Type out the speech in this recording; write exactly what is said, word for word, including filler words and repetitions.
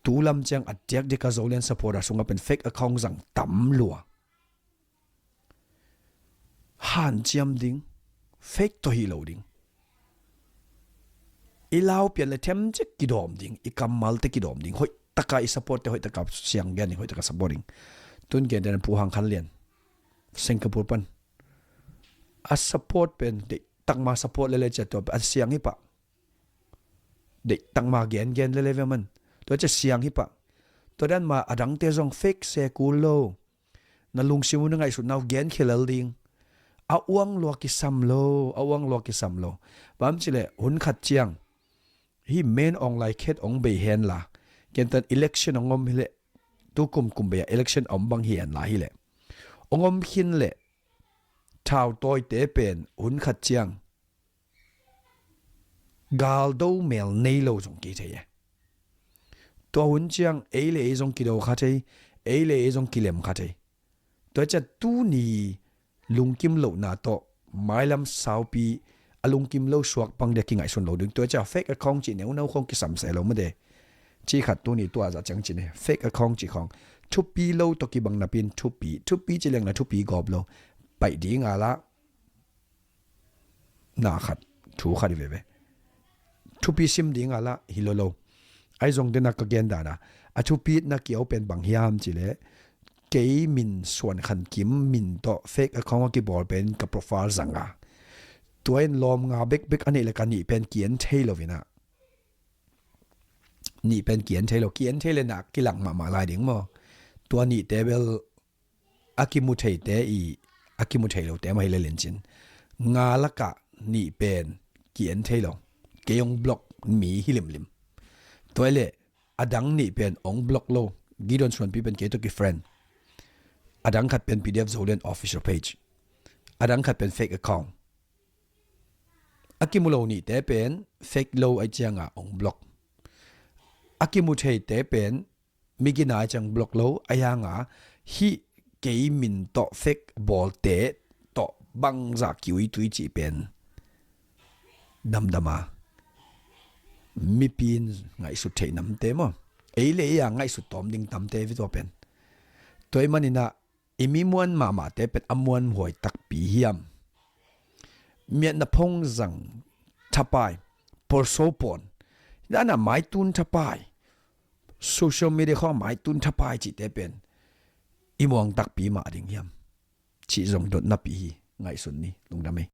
tu lam ciang a diakdiak a Zolian supporter sungah pen fake account zang tam lua. Hanciam ding, fake tawh hi lo ding. I lau pian le themcik kidawm ding, i kammalte kidawm ding, hoih taka i support te, hoih taka siang gen ding, hoih taka support ding. Tun gen den Pu Hang Khan Lian, Singapore pan. A support pen deih takma support lele cia tua a siang hi pah. Deih takma gen gen lele ve man. Tua cia siang hi pah. Tua dan ma a dangte zong fake se kul lo. Na lungsim uh na ngaihsut nau gen khia lel ding. A uang lua kisam lo, a uang lua kisam lo. Bang ci le hun khat ciang. Hih Men Aung Lai khet ong bei hen la. Ken tan election ong om hi le. Tu kum kum bei a election om bang hi hen la hi le. Ong om khin le. Thau tawite pen hun khat ciang. Galdo mel nei lo zong kei thei e. Tua hun ciang ei le ei zong kido kha thei, ei le ei zong kilem kha thei. Tua cia tuni lungkim lohna tawh mailam saupi a lungkim lo suak pang dia kingaihsun lo ding. Tua cia fake account ci neu nau khong kisam se lo made. Ci khat tuni tua za ciang ci ne. Fake account ci khong. Thupi lo tawh kibang napin thupi. Thupi ci leng na thupi gawp lo. Paih ding a la. Na khat, thu khat hi veve. Thupi sim ding a la hi lo lo. Ai zong dena ka gen dana. A thupi na kiau pen bang hiam ci le. Kei min Suan Khan Kim min tawh fake account a kibawl pen ka profile zanga. Tua in lawm nga bekbek a neih le ka nih pen kian thei lo vina. Nih pen kian thei lo, kian thei le na kilang mahmah lai ding maw. Tua nih te bel a kimu theite i a kimu thei lote mah hi le lincin. Nga lakah nih pen kian thei lo. Kei ong block mi hi limlim. Tua le a dang nih pen ong block lo. Gideon Suanpi pen kei tawh ki friend. A dang khat pen P D F Zolian official page. A dang khat pen fake account. A kimu lo nihte pen fake lo ai cianga ong block. A kimu theite pen migina ai ciang block lo ai hanga hih kei min tawh fake bawlte tawh bangzah kiuitui cih pen damdama mipi in ngaihsut theih namte maw? Ei le ei a ngaihsut tawm ding tamte vi tua pen. Tua ih maninah i mi muan mahmahte pen a muanhuai takpi hiam? Miatna phongzang thapai, polso pawn, dana maitun thapai, social media khawng maitun thapai cihte pen i muang takpi mah ding hiam? Cih zong dotnapi hi. Ngaihsun ni, lungdam ei.